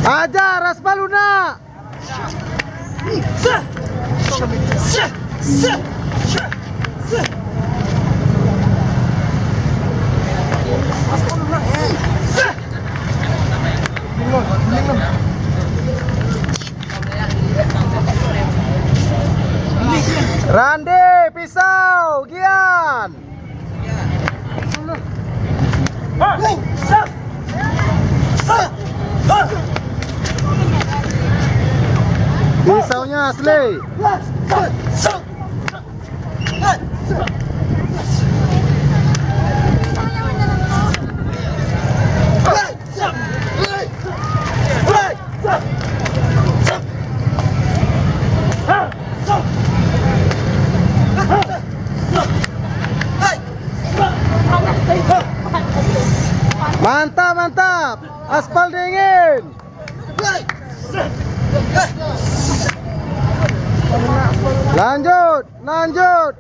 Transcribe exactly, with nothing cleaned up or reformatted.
Ajar, aspal lunak. Randi, pisau, Gian. Pisaunyo asli. Mantap, mantap. Aspal dingin. Lanjut, lanjut.